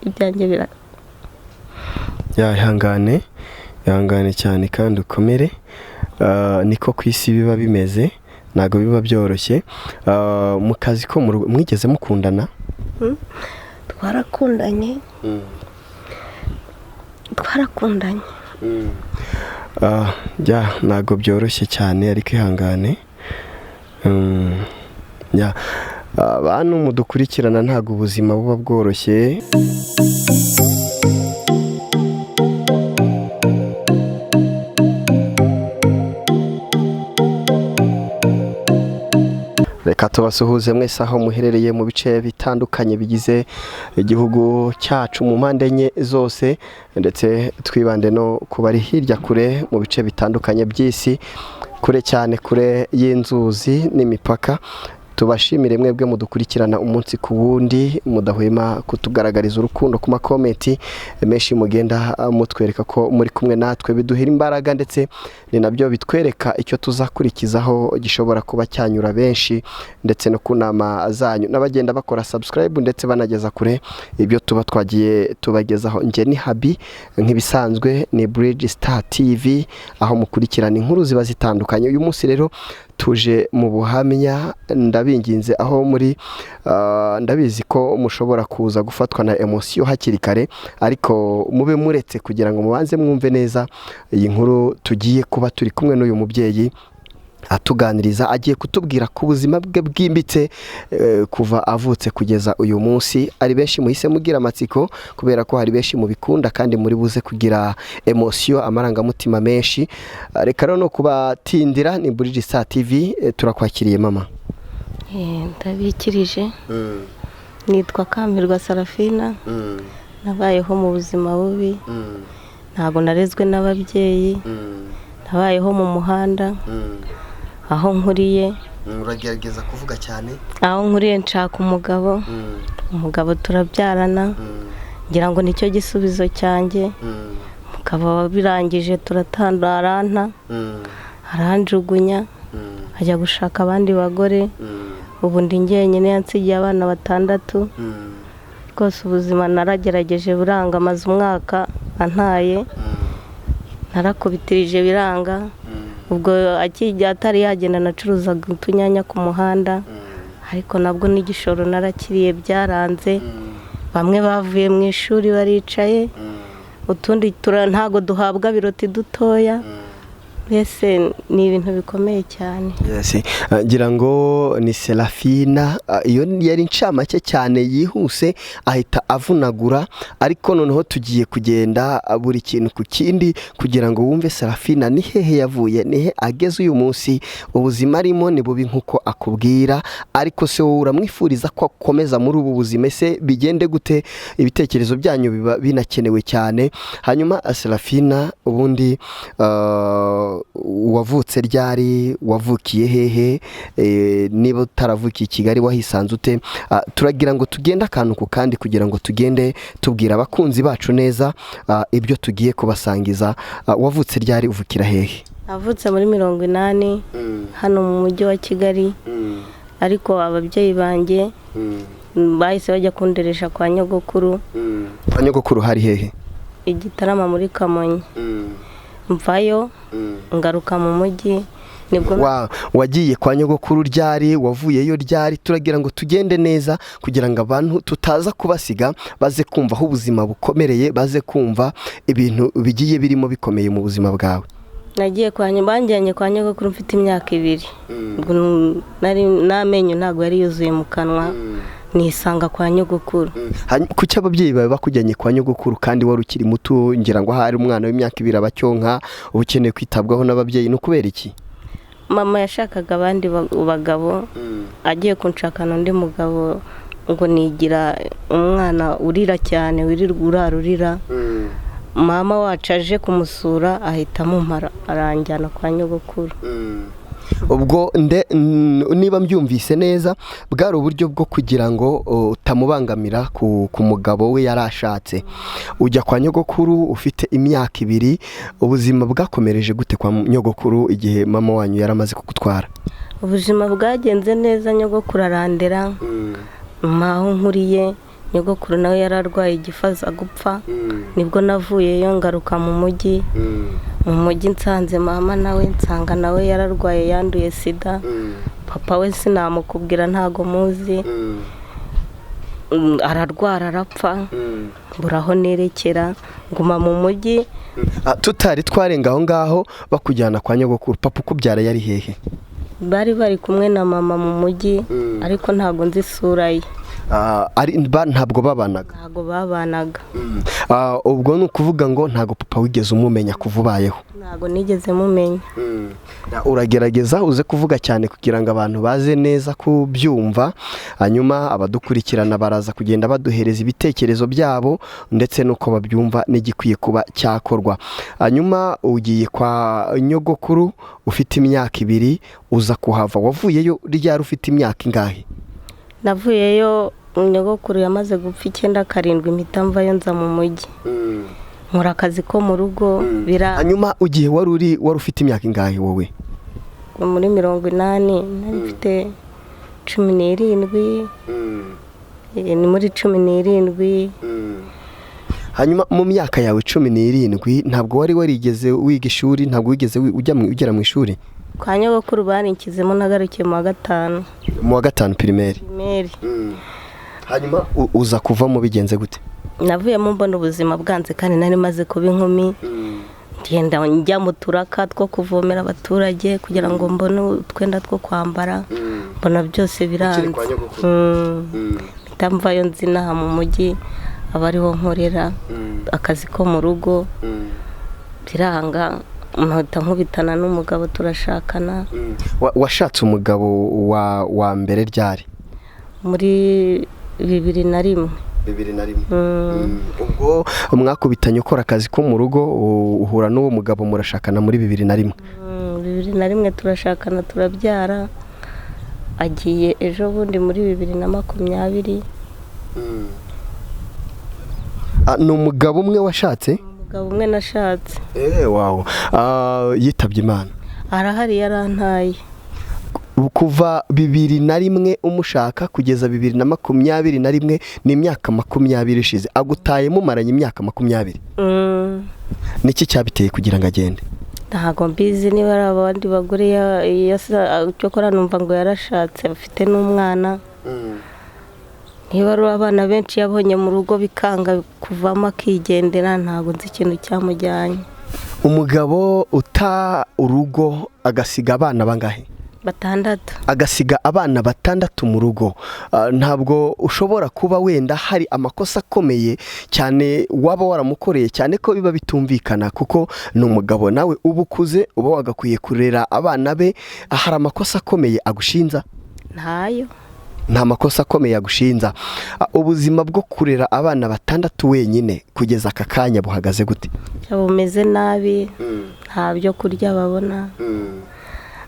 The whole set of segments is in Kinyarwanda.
Ibyanjye bira. Ya, ihangane, ihangane cyane kandi ukomere. Niko ku isi biba bimeze, ntabwo biba byoroshye. Mu kazi ko mu rugo mwigeze mukundana? Twarakundanye, twarakundanye. Ya, ntabwo byoroshye cyane, ariko ihangane. Ya, bantu mudukurikirana, ntabwo ubuzima buba bworoshye. Reka tubasuhuze mwese aho muherereye mu bice bitandukanye bigize igihugu cyacu mu mpande enye zose, ndetse twibande no ku bari hirya kure mu bice bitandukanye by'isi, kure cyane, kure y'inzuzi n'imipaka. Tubashimire mwebwe mudukurikirana umunsi ku wundi, mudahwema kutugaragariza urukundo ku ma comment menshi mugenda mutwereka ko muri kumwe natwe. Biduhira imbaraga, ndetse ni nabyo bitwereka icyo tuzakurikizaho gishobora kuba cyanyura benshi, ndetse no ku nama zanyu n'abagenda bakora subscribe ndetse banageza kure ibyo tuba twagiye tubagezaho. Njye ni Habi, nk'ibisanzwe ni Bridge Star TV, aho mukurikirana inkuru ziba zitandukanye. Uyu munsi rero tuje mu buhamya. Ndabinginze aho muri, ndabizi ko mushobora kuza gufatwa na émotion hakiri kare, ariko mube muretse kugira ngo mubanze mwumve neza iyi nkuru tugiye kuba turi kumwe n'uyu mubyeyi atuganiriza. Agiye kutubwira ku buzima bwe bwimbitse, kuva avutse kugeza uyu munsi. Ari benshi muhise mugira amatsiko, kubera ko hari benshi mubikunda kandi muri buze kugira émotion, amarangamutima menshi. Reka rero no kubatindira, ni Bridge Star TV. Turakwakiriye, mama. Ndabikirije. Nitwa Kamirwa Sarafina. Nabayeho mu buzima bubi, ntabwo narezwe n'ababyeyi, nabayeho mu muhanda aho nkuriye. Uragerageza kuvuga cyane. Aho nkuriye nshaka umugabo, umugabo turabyarana, ngira ngo nicyo gisubizo cyanjye. Umugabo birangije turatandukana, aranta, aranjugunya, ajya gushaka abandi bagore. Ubu ndi njyenyine, yansigiye abana batandatu. Rwose ubuzima naragerageje buranga, amaze umwaka antaye, narakubitirije biranga. Ubwo akijya atari yagenda nacuruzaga utunyanya ku muhanda, ariko nabwo n'igishoro narakiriye byaranze. Bamwe bavuye mu ishuri baricaye, utundi ntago duhabwa biroti dutoya. Mbese ni ibintu bikomeye cyane. Yes. Ngira ngo ni Serafina. Iyo yari incamake cyane yihuse, ahita avunagura, ariko noneho tugiye kugenda buri kintu ku kindi kugira ngo wumve Serafina ni hehe yavuye, ni he ageze uyu munsi. Ubuzima arimo ni bubi nk'uko akubwira, ariko se wowe uramwifuriza ko akomeza muri ubu buzima? Ese bigende gute? Ibitekerezo byanyu biba binakenewe cyane. Hanyuma Serafina, ubundi wavutse ryari? Wavukiye hehe? Niba utaravukiye i Kigali wahisanze ute? Turagira ngo tugende akantu ku kandi kugira ngo tugende tubwira abakunzi bacu neza ibyo tugiye kubasangiza. Wavutse ryari, uvukira hehe? Navutse muri 80 hano mu mujyi wa Kigali, ariko ababyeyi banjye bahise bajya kunderesha kwa nyogokuru. Kwa nyogokuru hari hehe? I Gitarama muri Kamonyi. Mvayo ngaruka mu mujyi, nibwo. Wagiye kwa nyogokuru ryari? Wavuyeyo ryari? Turagira ngo tugende neza kugira ngo abantu tutaza kubasiga, baze kumva aho ubuzima bukomereye, baze kumva ibintu bigiye birimo bikomeye mu buzima bwawe. Nagiye kwa banjyanye kwa nyogokuru mfite imyaka 2. Ubwo nari n'amenyo ntabwo yari yuzuye mu kanwa, nisanga kwa nyogokuru. Kuki ababyeyi bawe bakujyanye kwa nyogokuru kandi wari ukiri muto? Ngira ngo ahari umwana w'imyaka 2 abacyonka, uba ukeneye kwitabwaho n'ababyeyi. Ni ukubera iki? Mama yashakaga abandi bagabo, agiye kunshakana undi mugabo ngo nigira umwana urira cyane, wirirwa urara urira. Mama wacu aje kumusura ahita amumara, aranjyana kwa nyogokuru. Ubwo niba mbyumvise neza, bwari uburyo bwo kugira ngo utamubangamira ku mugabo we yari ashatse. Ujya kwa nyogokuru ufite imyaka 2. Ubuzima bwakomereje gute kwa nyogokuru igihe mama wanyu yari amaze kugutwara? Ubuzima bwagenze neza, nyogokuru arandera aho nkuriye. Nyogokuru nawe yari arwaye igifu aza gupfa. Nibwo navuyeyo ngaruka mu mujyi. Mu mujyi nsanze mama nawe, nsanga nawe yararwaye, yanduye sida. Papa we sinamukubwira, ntago muzi. Ararwara arapfa, mbura aho nerekera, nguma mu mujyi. Tutari twarenga aho ngaho, bakujyana kwa nyogokuru, papa ukubyara yari hehe? Bari bari kumwe na mama mu mujyi, ariko ntago nzi isura ye. Ntabwo babanaga? Ntago babanaga. Ubwo ni ukuvuga ngo ntago papa wigeze umumenya kuva ubayeho? Ntago nigeze mumenya. Uragerageza uze kuvuga cyane kugira ngo abantu baze neza kubyumva, hanyuma abadukurikirana baraza kugenda baduhereza ibitekerezo byabo ndetse n'uko babyumva n'igikwiye kuba cyakorwa. Hanyuma ugiye kwa nyogokuru ufite imyaka 2, uza kuhava. Wavuyeyo ryari ufite imyaka ingahe? Navuyeyo nyogokuru yamaze gupfa 97, mpita mvayo nza mu mujyi. Nkora akazi ko mu rugo. Hanyuma ugihe wari ufite imyaka ingahe wowe? Muri 80 nari mfite 17. Ni muri 17. Hanyuma mu myaka yawe 17 ntabwo wari warigeze wiga ishuri, ntabwo wigeze ugera mu ishuri? Kwa nyogokuru barinkizemo, nagarukiye mu wa 5. Mu wa 5 primaire. Hanyuma uza kuvamo bigenze gute? Navuyemo mbona ubuzima bwanze, kandi nari maze kuba inkumi. Ngenda njya mu turaka two kuvomera abaturage kugira ngo mbone utwenda two kwambara, mbona byose biranze. Mpita mvayo nzi inaha mu mujyi, aba ariho nkorera akazi ko mu rugo. Biranga, mpita nkubitana n'umugabo turashakana. Washatse umugabo wa mbere ryari? Muri 2001. 2001. Ubwo mwakubitanye ukora akazi ko mu rugo, uhura n'uwo mugabo murashakana muri 2001. 2001 turashakana, turabyara. Agiye ejo bundi muri 2020. Ni umugabo umwe washatse? Umugabo umwe nashatse. Wow. Yitabye Imana. Arahari, yarantaye. Kuva 2001 umushaka kugeza 2021 ni imyaka 20 ishize. Agutaye mumaranye imyaka 20. Niki cyabiteye kugira ngo agende? Ntago mbizi niba ari abandi bagore cyokora numva ngo yarashatse afite n'umwana. Niba ari abana benshi yabonye mu rugo bikanga kuvamo akigendera, ntago nzi ikintu cyamujyanye. Umugabo uta urugo agasiga abana bangahe? 6. Agasiga abana 6 mu rugo. Ntabwo ushobora kuba wenda hari amakosa akomeye cyane waba waramukoreye, cyane ko biba bitumvikana kuko ni umugabo nawe uba ukuze, uba wagakwiye kurera abana be. Hari amakosa akomeye agushinza? Ntayo. Nta makosa akomeye agushinza. Ubuzima bwo kurera abana 6 wenyine kugeza aka kanya buhagaze gute? Bumeze nabi, nta byo kurya babona.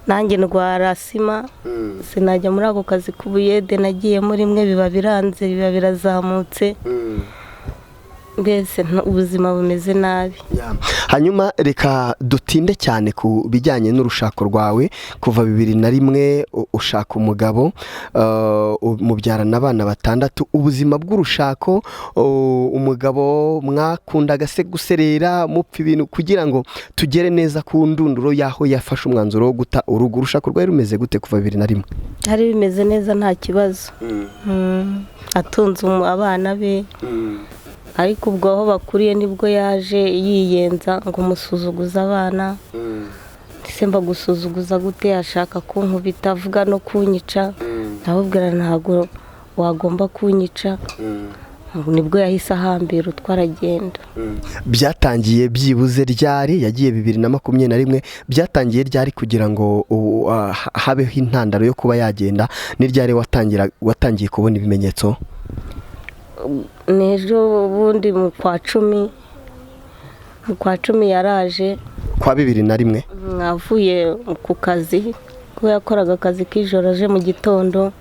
Nanjye ndwara sima, sinajya muri ako kazi k'ubuyede, nagiyemo rimwe biba biranze, biba birazamutse. Mbese ubuzima bumeze nabi. Hanyuma reka dutinde cyane ku bijyanye n'urushako rwawe. Kuva 2001 ushaka umugabo, mubyarana abana 6. Ubuzima bw'urushako, umugabo mwakundaga se guserera mupfa ibintu kugira ngo tugere neza ku ndunduro yaho yafashe umwanzuro wo guta urugo? Urushako rwari rumeze gute kuva 2001? Hari bimeze neza, nta kibazo. Atunze abana be. Ariko ubwo aho bakuriye nibwo yaje yiyenza ngo musuzuguza abana. Ndetse mbagusuzuguza gute? Ashaka kunkubita, avuga no kunyica. Ndababwira ntabwo wagomba kunyica. Nibwo yahise ahambira utwaragenda. Byatangiye byibuze ryari? Yagiye 2021. Byatangiye ryari kugira ngo habeho intandaro yo kuba yagenda? Ni ryari watangiye kubona ibimenyetso? N'ejo bundi mu kwa 10, mu kwa 10 yaraje. Kwa 2001 avuye ku kazi, kuko yakoraga akazi k'ijoro, aje mu gitondo.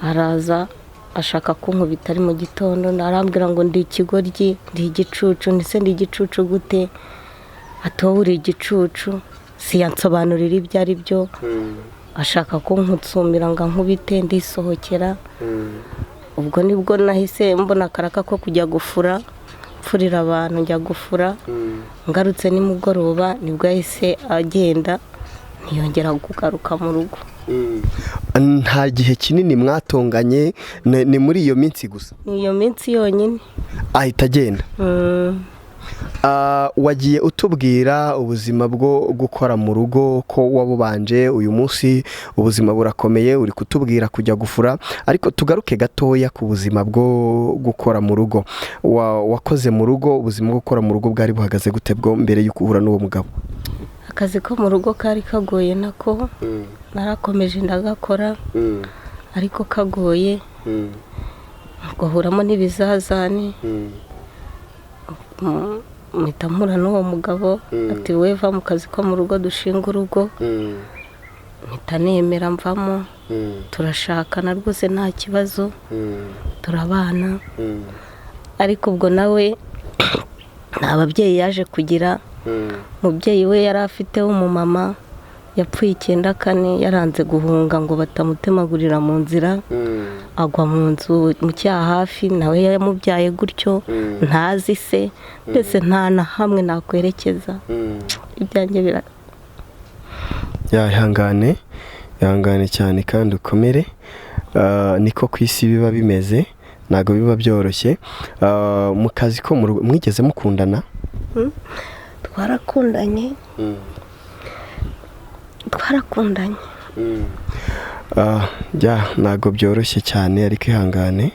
Araza ashaka kunkubita ari mu gitondo, arambwira ngo ndi ikigoryi, ndi igicucu. Ndetse ndi igicucu gute? Ati wowe uri igicucu. Siyansobanurira ibyo ari byo. Ashaka kunkutsumira ngo ankubite, ndisohokera. Ubwo nibwo nahise mbona akaraka ko kujya gufura, mfurira abantu njya gufura. Ngarutse nimugoroba nibwo yahise agenda, ntiyongera kugaruka mu rugo. Nta gihe kinini mwatonganye, ni muri iyo minsi gusa? Ni iyo minsi yonyine. Ahita agenda. Wagiye utubwira ubuzima bwo gukora mu rugo ko wabubanje, uyu munsi ubuzima burakomeye, uri kutubwira kujya gufura, ariko tugaruke gatoya ku buzima bwo gukora mu rugo. Wakoze mu rugo, ubuzima bwo gukora mu rugo bwari buhagaze gute bwo mbere y'uko uhura n'uwo mugabo? Akazi ko mu rugo kari kagoye nako, narakomeje ndagakora, ariko kagoye, ugahuramo n'ibizazane. Mpita mpura n'uwo mugabo, ati we va mu kazi ko mu rugo dushinga urugo. Mpita nemera mvamo, turashakana rwose nta kibazo, turabana. Ariko ubwo nawe nta babyeyi yaje kugira. Umubyeyi we yari afite w'umumama yapfuye 94, yaranze guhunga ngo batamutemagurira mu nzira, agwa mu nzu mu Cyahafi, nawe yamubyaye gutyo, ntazi se, mbese nta na hamwe nakwerekeza. Ibyanjye bira. Ihangane, ihangane cyane kandi ukomere. Niko ku isi biba bimeze, ntabwo biba byoroshye. Mu kazi ko mu rugo mwigeze mukundana? Twarakundanye, twarakundanye. Ntabwo byoroshye cyane, ariko ihangane.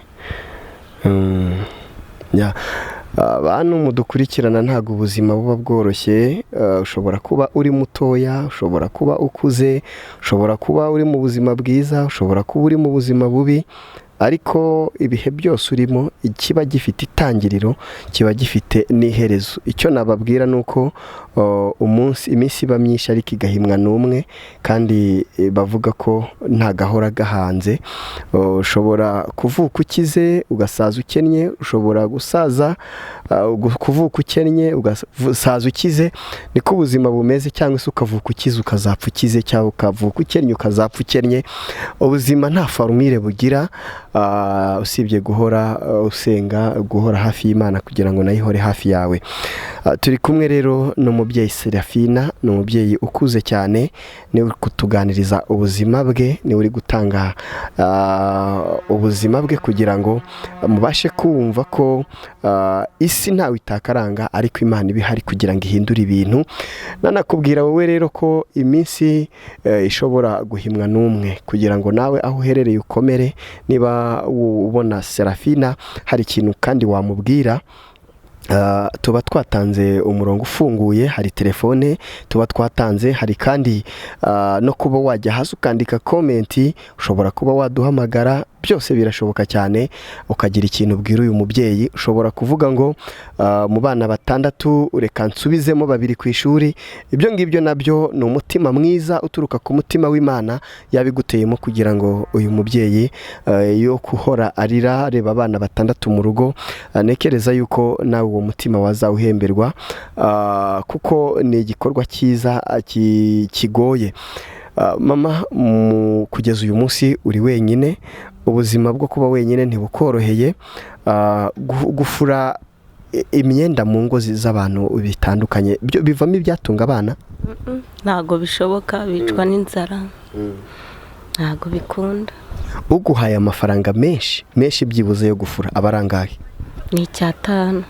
Abantu mudukurikirana, ntabwo ubuzima buba bworoshye. Ushobora kuba uri mutoya, ushobora kuba ukuze, ushobora kuba uri mu buzima bwiza, ushobora kuba uri mu buzima bubi, ariko ibihe byose urimo kiba gifite itangiriro, kiba gifite n'iherezo. Icyo nababwira ni uko umunsi, iminsi iba myinshi ariko igahimwa n'umwe, kandi bavuga ko nta gahora gahanze. Ushobora kuvuka ukize ugasaza ukennye, ushobora gusaza kuvuka ukennye ugasaza ukize, niko ubuzima bumeze. Cyangwa se ukavuka ukize ukazapfa ukize, cyangwa ukavuka ukennye ukazapfa ukennye. Ubuzima nta formule bugira, usibye guhora usenga, guhora hafi y'Imana kugira ngo nayo ihore hafi yawe. Turi kumwe rero n'umubyeyi Serafina, ni umubyeyi ukuze cyane, niwe uri kutuganiriza ubuzima bwe, niwe uri gutanga ubuzima bwe kugira ngo mubashe kumva ko isi ntawe itakaranga, ariko Imana iba ihari kugira ngo ihindure ibintu. Nanakubwira wowe rero ko iminsi ishobora guhimwa n'umwe, kugira ngo nawe aho uherereye ukomere. Niba ubona Serafina hari ikintu kandi wamubwira, tuba twatanze umurongo ufunguye, hari telefone tuba twatanze, hari kandi no kuba wajya hasi ukandika comment, ushobora kuba waduhamagara, byose birashoboka cyane, ukagira ikintu ubwira uyu mubyeyi. Ushobora kuvuga ngo mu bana 6 reka nsubizemo 2 ku ishuri. Ibyo ngibyo nabyo ni umutima mwiza uturuka ku mutima w'Imana yabiguteyemo kugira ngo uyu mubyeyi yo kuhora arira areba abana 6 mu rugo, nekereza yuko nawe uwo mutima wazawuhemberwa, kuko ni igikorwa cyiza kigoye. Mama, kugeza uyu munsi uri wenyine, ubuzima bwo kuba wenyine ntibukoroheye. Gufura imyenda mu ngo z'abantu bitandukanye bivamo ibyatunga abana? Ntago bishoboka, bicwa n'inzara, ntago bikunda. Uguhaye amafaranga menshi menshi byibuze yo gufura aba arangahe? Ni 500.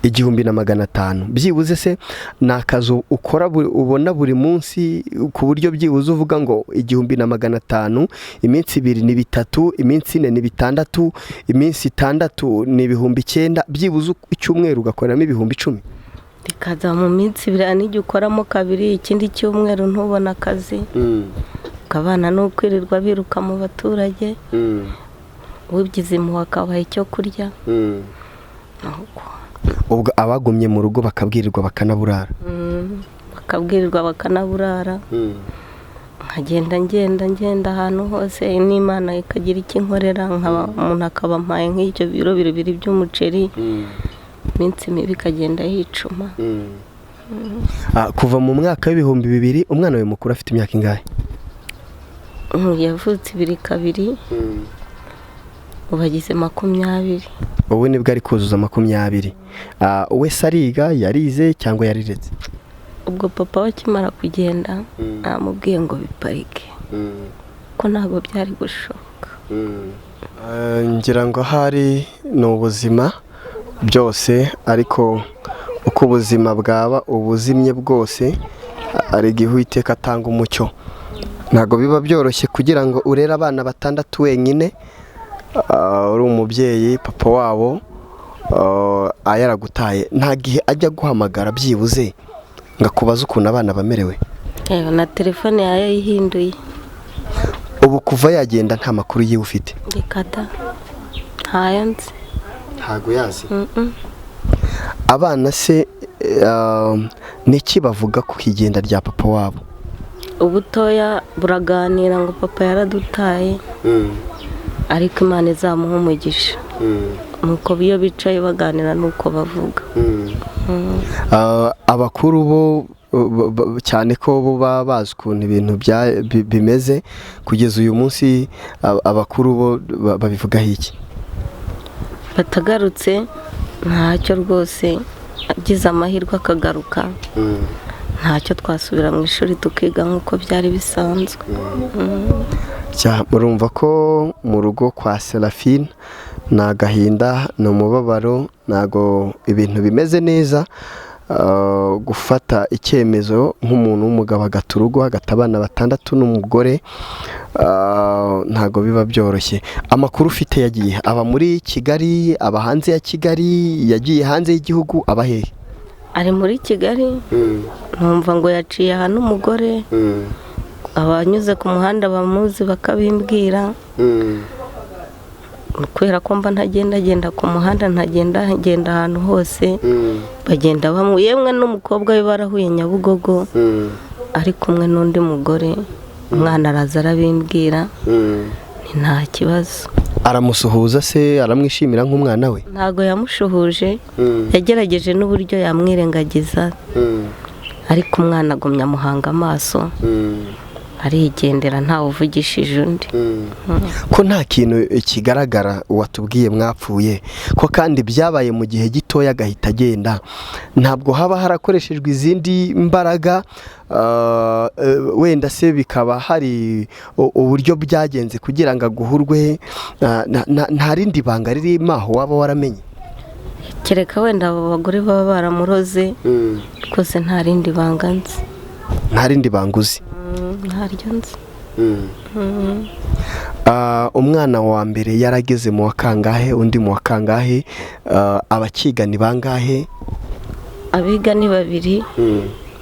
1500 byibuze. Se ni akazi ukora ubona buri munsi, ku buryo byibuze uvuga ngo 1500, iminsi 2 ni 3, iminsi 4 ni 6, iminsi 6 ni 9000, byibuze icyumweru ugakoreramo 10,000? Bikaza mu minsi 2 nijya ukoramo 2, ikindi cyumweru ntubona akazi. Ukabana no kwirirwa biruka mu baturage, ubigize impuhwe akabaha icyo kurya. Ubwo abagumye mu rugo bakabwirirwa bakanaburara? Bakabwirirwa bakanaburara. Nkagenda ngenda ahantu hose, n'Imana ikagira icyo inkorera, umuntu akaba ampaye nk'ibyo biro 2 by'umuceri, iminsi mibi ikagenda yicuma. Kuva mu mwaka w'2000 umwana wawe mukuru afite imyaka ingahe? Yavutse 2002. Ubu agize 20. Ubu nibwo ari kuzuza 20. Wese ariga, yarize cyangwa yariretse? Ubwo papa we akimara kugenda namubwiye ngo biparike, ko ntabwo byari gushoboka. Ngira ngo ahari ni ubuzima byose, ariko uko ubuzima bwaba ubuzimye bwose hari igihe Uwiteka atanga umucyo. Ntabwo biba byoroshye kugira ngo urere abana 6 wenyine, uri umubyeyi, papa wabo yaragutaye, nta gihe ajya guhamagara byibuze ngo akubaze ukuntu abana bamerewe. Na telefone yayihinduye. Ubu kuva yagenda nta makuru yiwe ufite? Reka da, ntayo nzi. Ntago yazi. Abana se niki bavuga ku igenda rya papa wabo? Ubutoya buraganira ngo papa yaradutaye, ariko Imana izamuha umugisha. Nuko iyo bicaye baganira nuko bavuga. Abakuru bo cyane ko bo baba bazi ukuntu ibintu bimeze kugeza uyu munsi, abakuru bo babivugaho iki? Batagarutse ntacyo rwose, agize amahirwe akagaruka ntacyo twasubira mu ishuri tukiga nk'uko byari bisanzwe. Murumva ko mu rugo kwa Serafine ni agahinda, ni umubabaro, ntago ibintu bimeze neza. Gufata icyemezo nk'umuntu w'umugabo agata urugo, agata abana 6 n'umugore, ntago biba byoroshye. Amakuru ufite yagiye aba muri Kigali, aba hanze ya Kigali, yagiye hanze y'igihugu, aba hehe? Ari muri Kigali. Numva ngo yaciye aha n'umugore, abanyuze ku muhanda bamuzi bakabimbwira. Kubera ko mba ntagendagenda ku muhanda, ntagenda ahantu hose, bagenda bamwe. Yemwe n'umukobwa we barahuye Nyabugogo, ari kumwe n'undi mugore, umwana araza arabimbwira, ni nta kibazo. Aramusuhuza se, aramwishimira nk'umwana we? Ntago yamushuhuje, yagerageje n'uburyo yamwirengagiza, ariko umwana agumya amuhanga amaso, arigendera ntawe uvugishije undi. Ko nta kintu kigaragara watubwiye mwapfuye, ko kandi byabaye mu gihe gitoya agahita agenda, ntabwo haba harakoreshejwe izindi mbaraga, wenda se bikaba hari uburyo byagenze kugira ngo aguhurwe, nta rindi banga ririmo aho waba waramenye? Kereka wenda abo bagore baba baramuroze, rwose nta rindi banga nzi. Nta rindi banga uzi? Ntaryo nzi. Umwana wa mbere yarageze mu wa kangahe, undi mu wa kangahe? Abakiga ni bangahe? Abiga ni 2,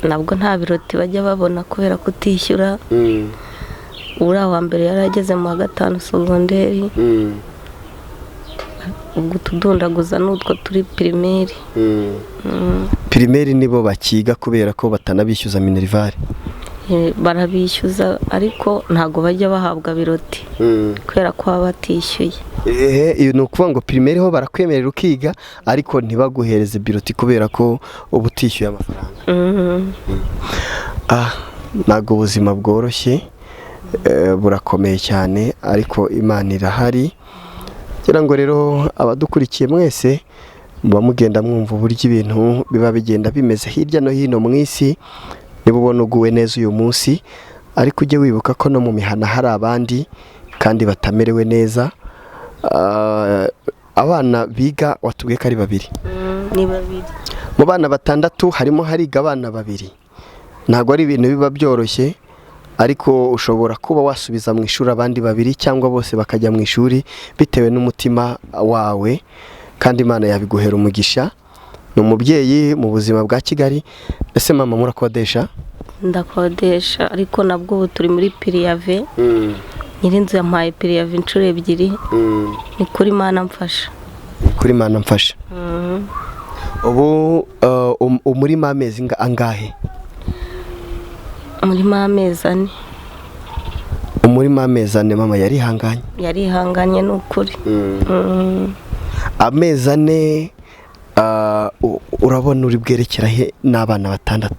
nabwo nta biroti bajya babona kubera kutishyura. Uriya wa mbere yarageze mu wa 5 segonderi, ubwo tudundaguza n'utwo turi pirimeri. Pirimeri nibo bakiga kubera ko batanabishyuza minerivare? Barabishyuza ariko ntago bajya bahabwa biroti kubera ko baba batishyuye. Ni ukuvuga ngo pirimeri ho barakwemerera ukiga, ariko ntibaguhereze biroti kubera ko uba utishyuye amafaranga. Ntago ubuzima bworoshye, burakomeye cyane, ariko Imana irahari. Ngira ngo rero abadukurikiye mwese muba mugenda mwumva uburyo ibintu biba bigenda bimeze hirya no hino mu isi. Niba ubona uguwe neza uyu munsi, ariko ujye wibuka ko no mu mihana hari abandi kandi batamerewe neza. Abana biga watubwiye ko ari 2. Ni 2. Mu bana 6 harimo hariga abana 2. Ntabwo ari ibintu biba byoroshye, ariko ushobora kuba wasubiza mu ishuri abandi 2 cyangwa bose bakajya mu ishuri bitewe n'umutima wawe, kandi Imana yabiguhera umugisha. Ni umubyeyi mu buzima bwa Kigali. Ese mama murakodesha? Ndakodesha, ariko nabwo ubu turi muri piriyave. Nyirinzu yampaye piriyave inshuro 2. Ni kuri Imana mfasha. Kuri Imana mfasha. Ubu umurima amezi angahe? Umurima amezi 4. Umurima amezi 4 mama yarihanganye? Yarihanganye ni ukuri. Amezi 4 urabona uri bwerekera he n'abana 6?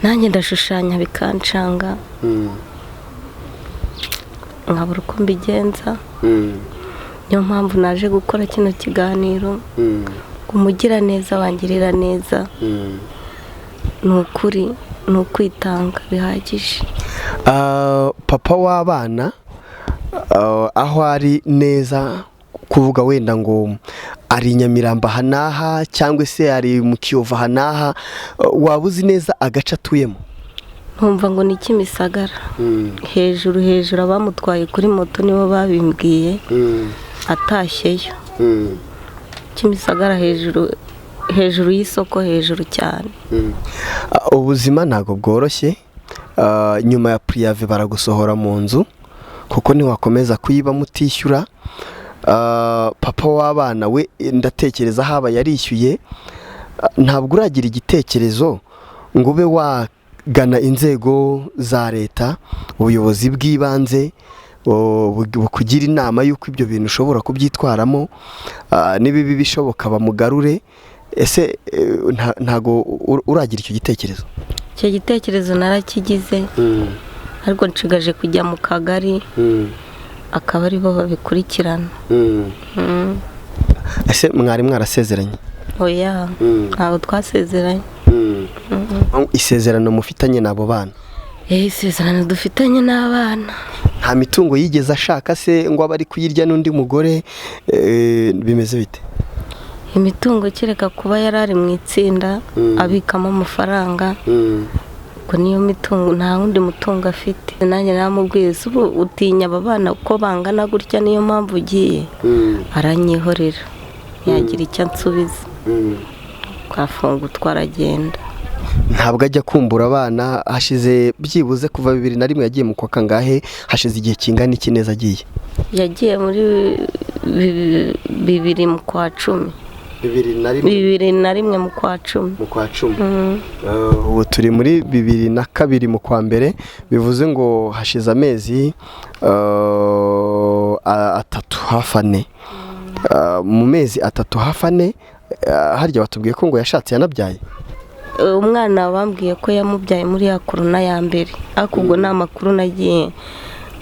Nanjye ndashushanya bikancanga, nkabura uko mbigenza. Niyo mpamvu naje gukora kino kiganiro, ngo umugiraneza wangirira neza. Ni ukuri, ni ukwitanga bihagije. Papa w'abana, aho ari neza kuvuga wenda ngo ari i Nyamirambo aha n'aha, cyangwa se ari mu Kiyovu aha n'aha, waba uzi neza agace atuyemo? Nkumva ngo ni Kimisagara hejuru hejuru, abamutwaye kuri moto nibo babimbwiye atashyeyo. Kimisagara hejuru hejuru y'isoko, hejuru cyane. Ubuzima ntabwo bworoshye. Nyuma ya préavis baragusohora mu nzu kuko ntiwakomeza kuyibamo utishyura. Papa w'abana we ndatekereza haba yarishyuye. Ntabwo uragira igitekerezo ngo ube wagana inzego za leta, ubuyobozi bw'ibanze bukugira inama y'uko ibyo bintu ushobora kubyitwaramo, n'ibibi bishoboka bamugarure? Ese ntabwo uragira icyo gitekerezo? Icyo gitekerezo narakigize, ariko nshigaje kujya mu kagari, akaba aribo babikurikirana. Ese mwari mwarasezeranye? Oya, ntabwo twasezeranye. Isezerano mufitanye n'abo bana? Isezerano dufitanye n'abana. Nta mitungo yigeze ashaka se ngo abe ari kuyirya n'undi mugore? Bimeze bite? Imitungo, kereka kuba yari ari mu itsinda abikamo amafaranga, ubwo niyo mitungo, nta wundi mutungo afite. Nanjye naramubwiye: "Se ubu utinya aba bana uko bangana gutya, niyo mpamvu ugiye?" Aranyihorera, ntiyagira icyo ansubiza. Twafunga twaragenda. Ntabwo ajya kumbura abana? Hashize byibuze kuva 2001, yagiye mu kwa kangahe? Hashize igihe kingana iki neza agiye? Yagiye muri bibiri mu kwa cumi. 2001? 2001 mu kwa cumi. Mu kwa cumi. Ubu turi muri 2002 mu kwa mbere, bivuze ngo hashize amezi 3 hafi 4. Mu mezi 3 hafi 4, harya batubwiye ko ngo yashatse yanabyaye? Umwana bambwiye ko yamubyaye muri ya korona ya mbere, ariko ubwo ni amakuru nagiye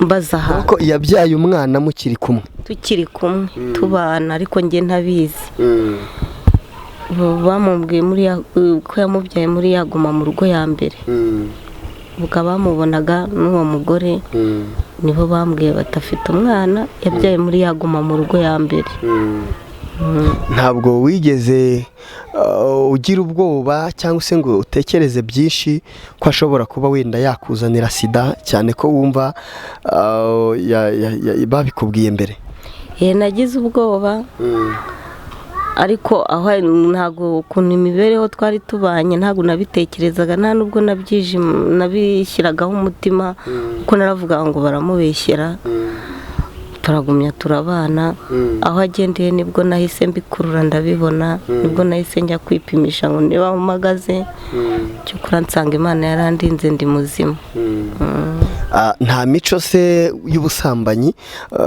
mbaza ahantu. Ko yabyaye umwana mukiri kumwe? Tukiri kumwe tubana, ariko njye ntabizi. Bamubwiye ko yamubyaye muri yaguma mu rugo ya mbere. Ubwo abamubonaga n'uwo mugore nibo bambwiye batafite umwana yabyaye muri yaguma mu rugo ya mbere. Ntabwo wigeze ugira ubwoba cyangwa se ngo utekereze byinshi ko ashobora kuba wenda yakuzanira sida, cyane ko wumva babikubwiye mbere? Nagize ubwoba, ariko aho ntabwo ukuntu imibereho twari tubanye, ntabwo nabitekerezaga, nta nubwo nabishyiragaho umutima, kuko naravuga ngo baramubeshyera. Turagumya turabana. Aho agendeye nibwo nahise mbikurura ndabibona, nibwo nahise njya kwipimisha ngo niba mpagaze. Cyokora nsanga Imana yarandinze, ndi muzima. Nta mico se y'ubusambanyi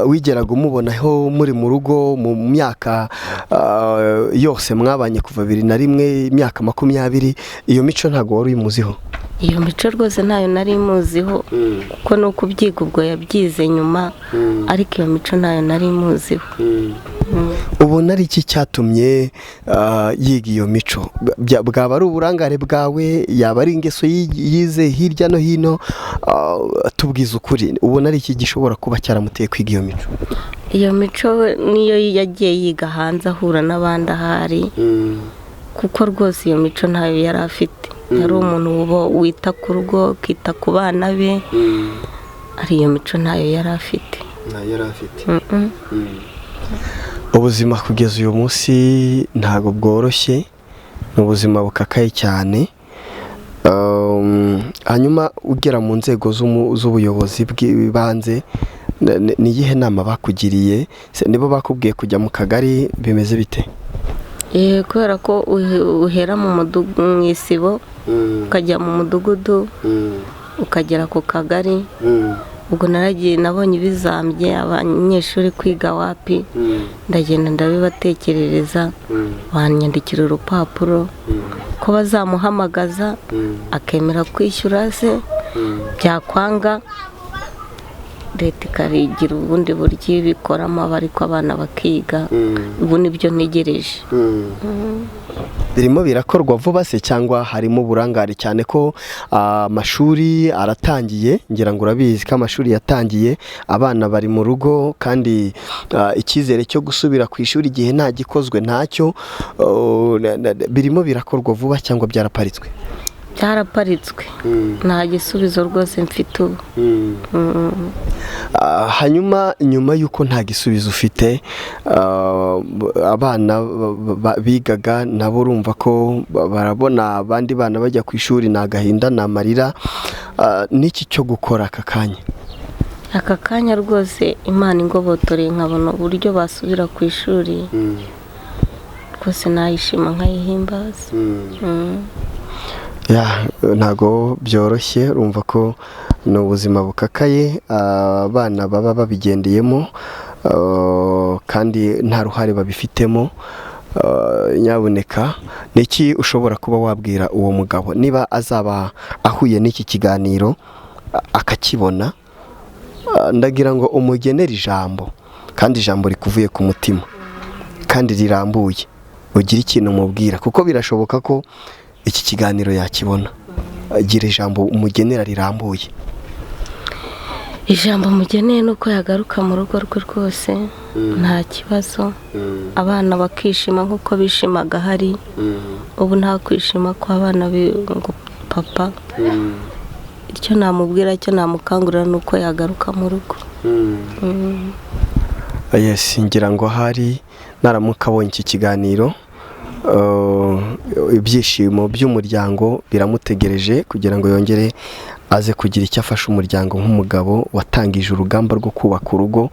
wigeraga umubonaho muri mu rugo mu myaka yose mwabanye kuva 2001, imyaka 20? Iyo mico ntabwo wari uyimuziho? Iyo mico rwose ntayo nari muziho, kuko no kubyiga ubwo yabyize nyuma, ariko iyo mico ntayo nari muziho. Ubona ari iki cyatumye yiga iyo mico? Bwaba ari uburangare bwawe? Yaba ari ingeso yize hirya no hino? Tubwize ukuri, ubona ari iki gishobora kuba cyaramuteye kwiga iyo mico? Iyo mico niyo yagiye yiga hanze ahura n'abandi ahari, kuko rwose iyo mico ntayo yari afite. Yari umuntu wita ku rugo, akita ku bana be, ari iyo mico ntayo yari afite. Ntayo yari afite. Ubuzima kugeza uyu munsi ntabwo bworoshye, ni ubuzima bukakaye cyane. Hanyuma ugera mu nzego z'ubuyobozi bw'ibanze, ni iyihe nama bakugiriye? Nibo bakubwiye kujya mu kagari? Bimeze bite? Kubera ko uhera mu isibo, ukajya mu mudugudu, ukagera ku kagari. Ubwo naragiye, nabonye ibizambye, abanyeshuri kwiga wapi, ndagenda ndabibatekerereza, banyandikira urupapuro ko bazamuhamagaza akemera kwishyura, se byakwanga Leta ikarigira ubundi buryo ibikoramo, ariko abana bakiga. Ubu nibyo ntegereje. Birimo birakorwa vuba se cyangwa harimo uburangare, cyane ko amashuri aratangiye? Ngira ngo urabizi ko amashuri yatangiye, abana bari mu rugo, kandi icyizere cyo gusubira ku ishuri igihe nta gikozwe ntacyo. Birimo birakorwa vuba cyangwa byaraparitswe? Byaraparitswe, nta gisubizo rwose mfite ubu. Hanyuma nyuma y'uko nta gisubizo ufite, abana bigaga nabo urumva ko barabona abandi bana bajya ku ishuri, ni agahinda, ni amarira. N'iki cyo gukora aka kanya? Aka kanya rwose Imana ingobotoreye nkabona uburyo basubira ku ishuri, rwose nayishima nkayihimbaza. Ntago byoroshye, urumva ko ni ubuzima bukakaye abana baba babigendeyemo, kandi nta ruhare babifitemo. Nyabuneka, niki ushobora kuba wabwira uwo mugabo niba azaba ahuye n'iki kiganiro akakibona? Ndagira ngo umugenere ijambo, kandi ijambo rikuvuye ku mutima kandi rirambuye, ugire ikintu umubwira, kuko birashoboka ko iki kiganiro yakibona. Gira ijambo umugenera rirambuye. Ijambo mugeneye ni uko yagaruka mu rugo rwe rwose nta kibazo, abana bakishima nk'uko bishimaga hari. Ubu nta kwishima kw'abana ngo papa. Icyo namubwira, icyo namukangurira ni uko yagaruka mu rugo. Yes, ngira ngo hari naramuka abonye iki kiganiro, ibyishimo by'umuryango biramutegereje kugira ngo yongere aze kugira icyo afasha umuryango nk'umugabo watangije urugamba rwo kubaka urugo,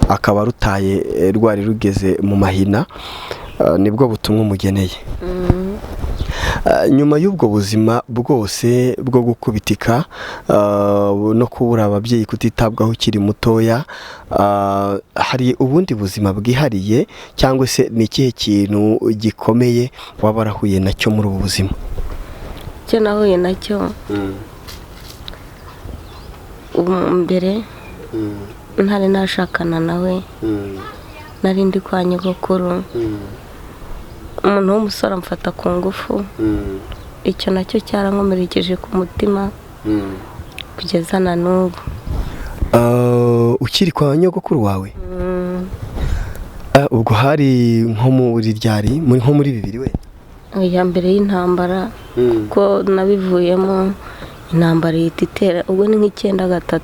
akaba rutaye rwari rugeze mu mahina. Nibwo butumwa umugeneye. Nyuma y'ubwo buzima bwose bwo gukubitika no kubura ababyeyi, kutitabwaho ukiri mutoya, hari ubundi buzima bwihariye cyangwa se ni ikihe kintu gikomeye waba warahuye nacyo muri ubu buzima? Icyo nahuye nacyo mbere ntari nashakana nawe, nari ndi kwa nyogokuru, umuntu w'umusore amfata ku ngufu. Icyo nacyo cyarankomerekeje ku mutima kugeza na n'ubu. Ukiri kwa nyogokuru wawe? Ubwo hari nko muri ryari, nko muri 2000 we? Iya mbere y'intambara, kuko nabivuyemo intambara ihita itera, ubwo ni nk'93.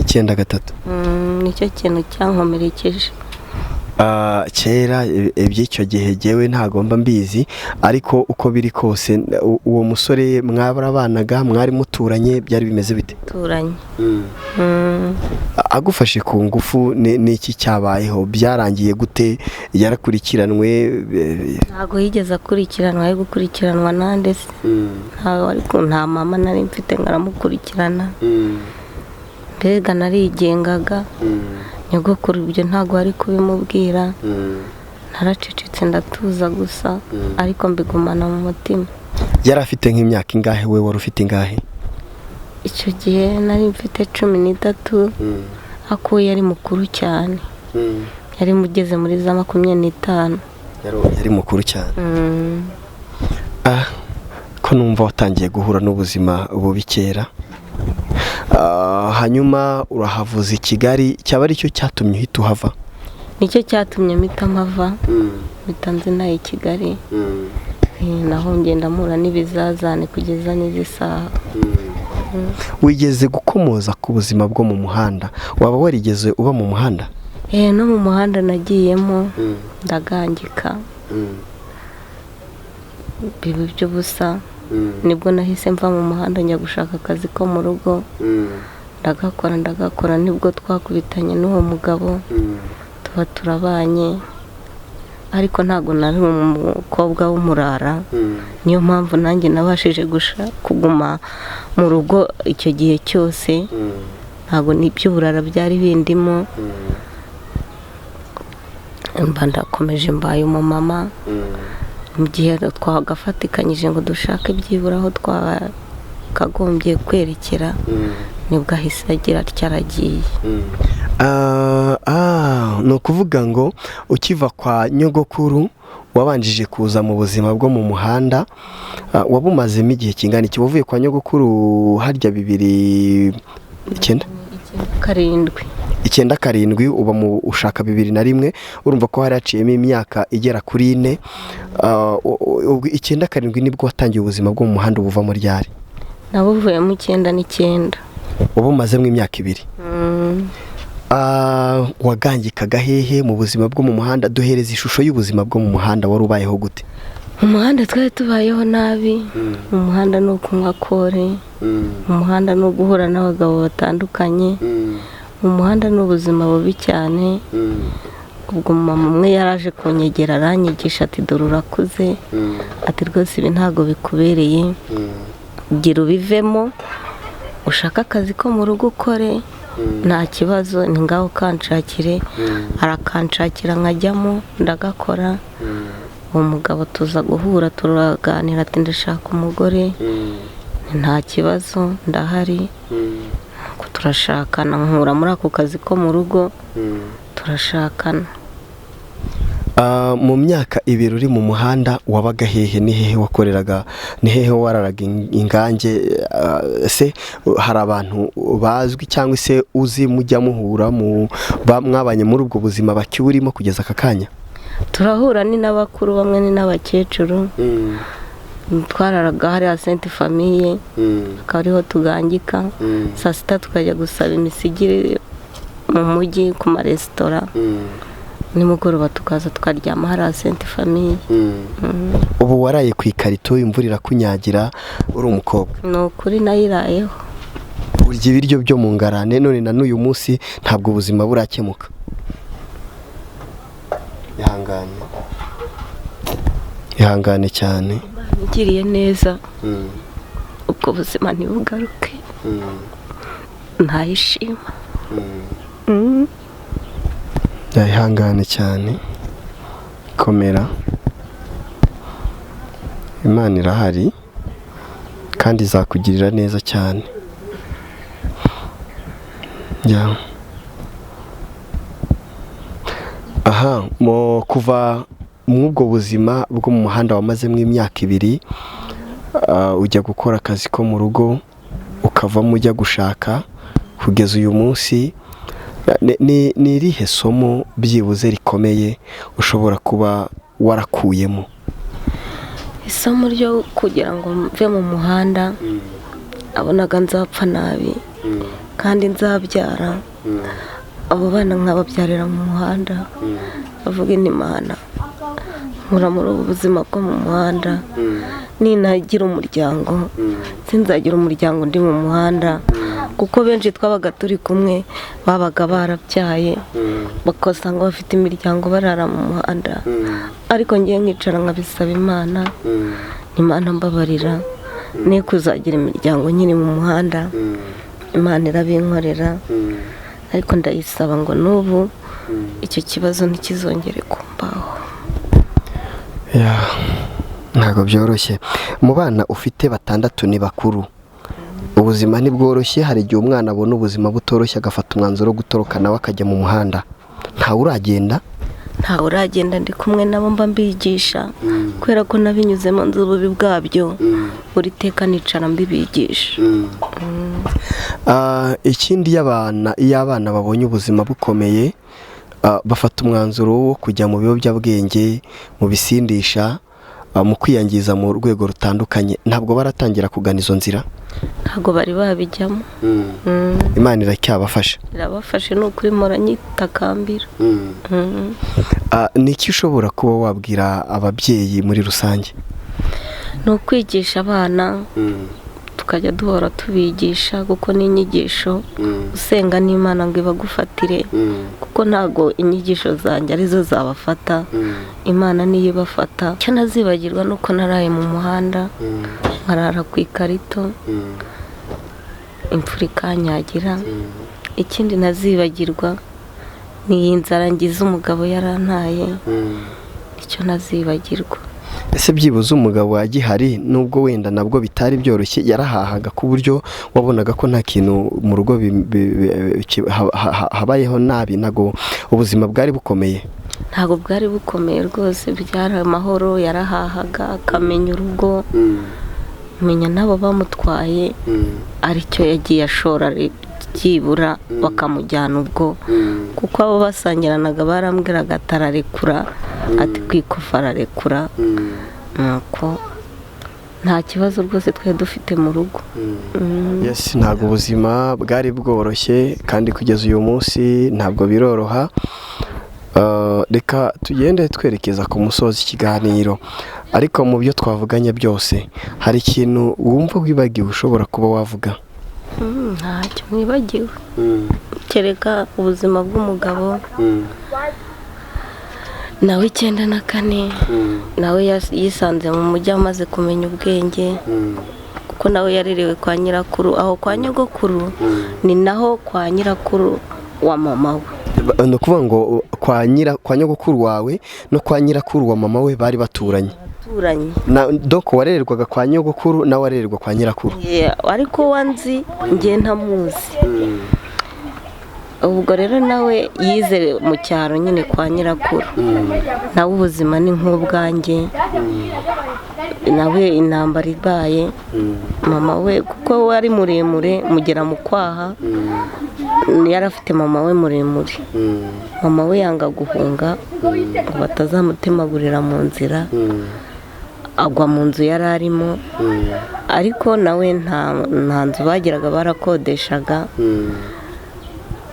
93. Nicyo kintu cyankomerekeje. Kera iby'icyo gihe jyewe ntagomba mbizi, ariko uko biri kose uwo musore mwarabanaga, mwari muturanye, byari bimeze bite? Turanye. Agufashe ku ngufu, n'iki cyabayeho? Byarangiye gute? Yarakurikiranwe? Ntago yigeze akurikiranwa, ari gukurikiranwa nande se? Ariko nta mama nari mfite ngaramukurikirana. Mbega narigengaga. Nyogokuru ibyo ntago ari kubimubwira. Naracecetse ndatuza gusa, ariko mbigumana mu mutima. Yari afite nk'imyaka ingahe? We wari ufite ingahe? Icyo gihe nari mfite 13, ako yari mukuru cyane. Yari mugeze muri za 25. Yari mukuru cyane. Ko numva watangiye guhura n'ubuzima bubi kera. Hanyuma urahavuza i Kigali, cyaba ari cyo cyatumye uhita uhava? Nicyo cyatumye mpita mpava, mpita nzina i Kigali. Naho ngenda mpura n'ibizazane kugeza n'izi saha. Wigeze gukomoza ku buzima bwo mu muhanda? Waba warigeze uba mu muhanda? No mu muhanda nagiyemo, ndagangika, biba iby'ubusa. Nibwo nahise mva mu muhanda njya gushaka akazi ko mu rugo, ndagakora, nibwo twakubitanye n'uwo mugabo, tuba turabanye, ariko ntabwo nari umukobwa w'umurara. Niyo mpamvu nanjye nabashije kuguma mu rugo icyo gihe cyose. Ntabwo n'iby'uburara byari bindimo. Mba ndakomeje mbaye umumama. Mu gihe twagafatikanyije ngo dushake byibura aho twakagombye kwerekera, Nibwo ahise agira atya aragiye. Ni ukuvuga ngo ukiva kwa nyogokuru wabanjije kuza mu buzima bwo mu muhanda, wabumazemo igihe kingana iki? Wavuye kwa nyogokuru harya 2009? 7. 97, uba mu ushaka 2001, urumva ko hari haciyemo imyaka igera kuri 4. 97 nibwo watangiye ubuzima bwo mu muhanda, ubuvamo ryari? Nabuvuyemo 99. Ubu umazemo imyaka 2. Wagangikaga hehe mu buzima bwo mu muhanda? Duhereza ishusho y'ubuzima bwo mu muhanda, wari ubayeho gute? Mu muhanda twari tubayeho nabi. Mu muhanda ni ukunywa kore, mu muhanda ni uguhura n'abagabo batandukanye, mu muhanda ni ubuzima bubi cyane. Ubwo mama umwe yaraje kunyegera aranyigisha ati dore urakuze, ati rwose ibi ntabwo bikubereye, gira ubivemo ushake akazi ko mu rugo ukore, nta kibazo, ni ngaho kanshakire. Arakanshakira nkajyamo ndagakora. Uwo mugabo tuza guhura turaganira, ati ndashaka umugore, nta kibazo ndahari. Turashakana, nkura muri ako kazi ko mu rugo, turashakana. Mu myaka 2 uri mu muhanda wabaga hehe? Ni hehe wakoreraga? Ni hehe wararaga ingange? Se hari abantu bazwi cyangwa se uzi mujya muhura mwabanye muri ubwo buzima bakiwurimo kugeza aka kanya? Turahura ni n'abakuru bamwe ni n'abakecuru. Twararaga hariya Sainte Famille, akaba ariho tugangika. Saa sita tukajya gusaba imisigire mu mujyi ku maresitora, nimugoroba tukaza tukaryama hariya Sainte Famille. Ubu waraye ku ikarito, imvura irakunyagira, uri umukobwa? Ni ukuri nayirayeho. Urya ibiryo byo mu ngarane, none na n'uyu munsi ntabwo ubuzima burakemuka. Ihangane, ihangane cyane. Ngiriye neza, ubwo buzima ntibugaruke, ntayishima. Ihangane cyane, komera, Imana irahari kandi izakugirira neza cyane. Aha kuva mw'ubwo buzima bwo mu muhanda wamazemo imyaka 2, ujya gukora akazi ko mu rugo, ukavamo ujya gushaka, kugeza uyu munsi, ni irihe somo byibuze rikomeye ushobora kuba warakuyemo? Isomo ryo kugira ngo mve mu muhanda, abonaga nzapfa nabi kandi nzabyara abo bana nkababyarira mu muhanda, bavuga Imana nkura muri ubu buzima bwo mu muhanda, ninagira umuryango sinzagira umuryango ndi mu muhanda, kuko benshi twabaga turi kumwe babaga barabyaye bakasanga bafite imiryango barara mu muhanda, ariko ngiye nkicara nkabisaba Imana, Imana mbabarira ne kuzagira imiryango nkiri mu muhanda. Imana irabinkorera, ariko ndayisaba ngo n'ubu icyo kibazo ntikizongere kumbaho. Ntabwo byoroshye. Mu bana ufite 6 ni bakuru, ubuzima ntibworoshye. Hari igihe umwana abona ubuzima butoroshye agafata umwanzuro wo gutoroka nawe akajya mu muhanda. Ntawe uragenda? Ntawe uragenda, ndi kumwe nabo mba mbigisha, kubera ko nabinyuzemo nzi ububi bwabyo, buri teka nicara mbibigisha. Ikindi iyo abana babonye ubuzima bukomeye, bafata umwanzuro wo kujya mu biyobyabwenge, mu bisindisha, mu kwiyangiza mu rwego rutandukanye. Ntabwo baratangira kugana izo nzira? Ntabwo bari babijyamo. Imana iracyabafasha? Irabafashe, ni ukuri mpora nyitakambira. Ni iki ushobora kuba wabwira ababyeyi muri rusange? Ni ukwigisha abana, tukajya duhora tubigisha, kuko n'inyigisho usenga n'Imana ngo ibagufatire, kuko ntago inyigisho zanjye arizo zabafata, Imana niyo ibafata. Icyo ntazibagirwa nuko naraye mu muhanda, nkarara ku ikarito, imvura ikanyagira. Ikindi ntazibagirwa ni iyi nzara ngize umugabo yarantaye, icyo ntazibagirwa. Ese byibuze umugabo agihari, nubwo wenda nabwo bitari byoroshye, yarahahaga ku buryo wabonaga ko nta kintu mu rugo habayeho nabi, ntago ubuzima bwari bukomeye? Ntabwo bwari bukomeye rwose, byari amahoro, yarahahaga akamenya urugo, menya n'abo bamutwaye aricyo yagiye ashora byibura bakamujyana ubwo, kuko abo basangiranaga barambwiraga atararekura, ati kwikofa ararekura, nuko nta kibazo rwose twari dufite mu rugo. Yes, ntabwo ubuzima bwari bworoshye kandi kugeza uyu munsi ntabwo biroroha. Reka tugende twerekeza ku musozi ikiganiro, ariko mu byo twavuganye byose hari ikintu wumva wibagiwe ushobora kuba wavuga? Ntacyo mwibagiwe, kereka ubuzima bw'umugabo nawe 94 nawe yisanze mu mujyi amaze kumenya ubwenge, kuko nawe yarerewe kwa nyirakuru, aho kwa nyogokuru ni naho kwa nyirakuru wa mama we. Ni ukuvuga ngo kwa nyogokuru wawe no kwa nyirakuru wa mama we bari baturanye? Doko warererwaga kwa nyogokuru nawe warererwa kwa nyirakuru. Ariko wanzi njye ntamuzi. Ubwo rero nawe yize mu cyaro nyine kwa nyirakuru, nawe ubuzima ni nk'ubwanjye, nawe intambara ibaye mama we, kuko we ari muremure mugera mu kwaha, yari afite mama we muremure, mama we yanga guhunga ngo batazamutemagurira mu nzira, agwa mu nzu yari arimo, ariko nawe nta nzu bagiraga, barakodeshaga.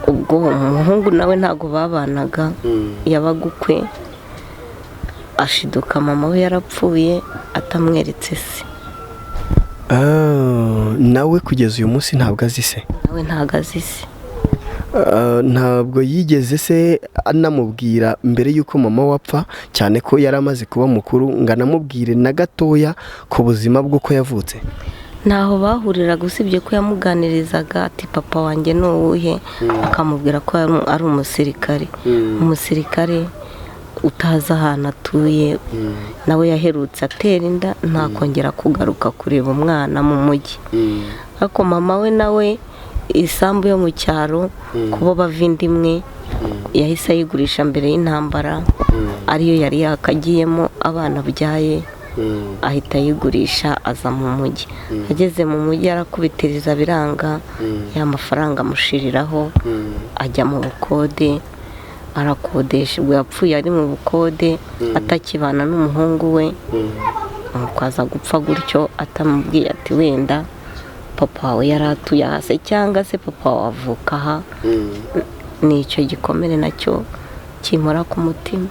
Ubwo umuhungu nawe ntago babanaga, yabaga ukwe, ashiduka mama we yarapfuye atamweretse se. Nawe kugeza uyu munsi ntabwo azi se? Nawe ntabwo azi se. Ntabwo yigeze se anamubwira mbere y'uko mama we apfa, cyane ko yari amaze kuba mukuru, ngo anamubwire na gatoya ku buzima bw'uko yavutse? Ntaho bahuriraga, usibye ko yamuganirizaga ati papa wanjye ni uwuhe, akamubwira ko ari umusirikare, umusirikare utazi ahantu atuye, nawe yaherutse atera inda ntakongera kugaruka kureba umwana mu mujyi. Ariko mama we nawe isambu yo mu cyaro kubo bava inda imwe yahise ayigurisha mbere y'intambara, ariyo yari yakagiyemo abana abyaye, ahita ayigurisha aza mu mujyi. Ageze mu mujyi arakubitiriza biranga, ya mafaranga amushiriraho, ajya mu bukode, arakodesha. Ubwo yapfuye ari mu bukode atakibana n'umuhungu we, nuko aza gupfa gutyo atamubwiye ati wenda papa wawe yari atuye aha se, cyangwa se papa wawe avuka aha. Ni icyo gikomere nacyo kimpora ku mutima.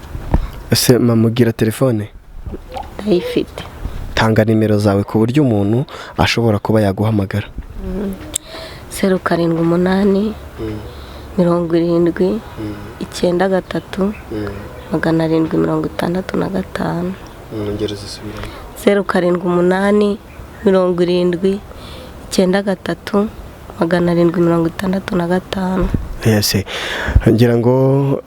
Ese mama ugira telefone? Ndayifite. Tanga nimero zawe ku buryo umuntu ashobora kuba yaguhamagara. 0 7 8 70 93 765. 0 7 8 70 93 765. Yes, ngira ngo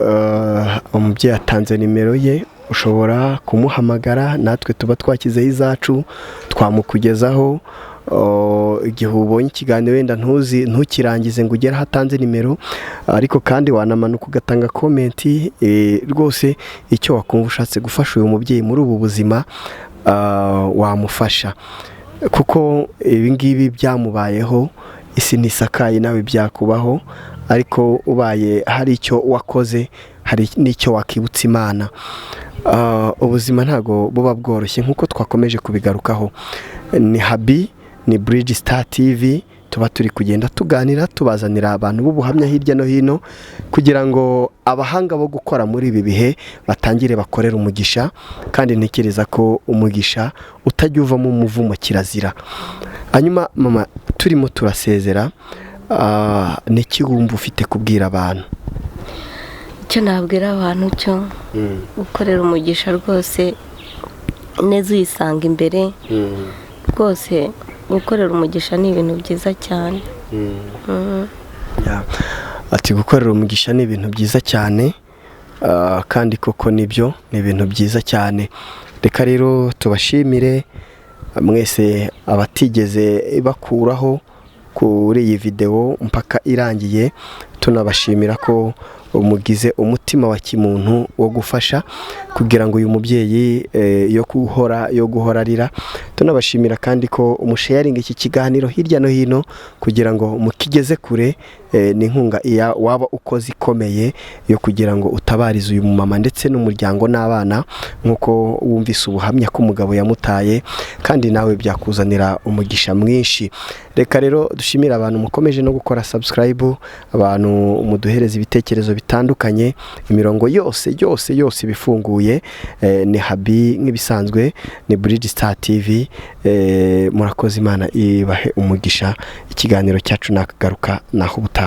umubyeyi atanze nimero ye, ushobora kumuhamagara, natwe tuba twakizeho izacu twamukugezaho. Igihe ubonye ikiganiro wenda ntukirangize ngo ugere aho atanze nimero, ariko kandi wanamanuka ugatanga komenti, rwose icyo wakumva ushatse gufasha uyu mubyeyi muri ubu buzima wamufasha, kuko ibi ngibi byamubayeho, isi ntisakaye nawe byakubaho, ariko ubaye hari icyo wakoze, hari n'icyo wakibutsa Imana. Ubuzima ntago buba bworoshye nkuko twakomeje kubigarukaho. Ni Habi, ni Bridge Star TV, tuba turi kugenda tuganira tubazanira abantu b'ubuhamya hirya no hino, kugira ngo abahanga bo gukora muri ibi bihe batangire bakorera umugisha, kandi ntekereza ko umugisha utajya uvamo umuvumo, kirazira. Hanyuma mama, turimo turasezera, niki wumva ufite kubwira abantu? Icyo nabwira abantu cyo gukorera umugisha rwose, neza uyisanga imbere rwose. Gukorera umugisha ni ibintu byiza cyane. Ati gukorera umugisha ni ibintu byiza cyane, kandi koko nibyo, ni ibintu byiza cyane. Reka rero tubashimire mwese abatigeze bakuraho kuri iyi videwo mpaka irangiye, tunabashimira ko mugize umutima wa kimuntu wo gufasha kugira ngo uyu mubyeyi yo guhora arira. Tunabashimira kandi ko umusharinga iki kiganiro hirya no hino kugira ngo mukigeze kure. Ni inkunga waba ukoze ikomeye yo kugira ngo utabarize uyu mumama ndetse n'umuryango n'abana, nk'uko wumvise ubuhamya ko umugabo yamutaye, kandi nawe byakuzanira umugisha mwinshi. Reka rero dushimire abantu mukomeje no gukora subscribe, abantu muduhereza ibitekerezo bitandukanye. Imirongo yose yose yose ibifunguye. Ni Habi nk'ibisanzwe, ni Bridge Star TV. Murakoze, Imana ibahe umugisha. Ikiganiro cyacu nakagaruka naho ubutaha.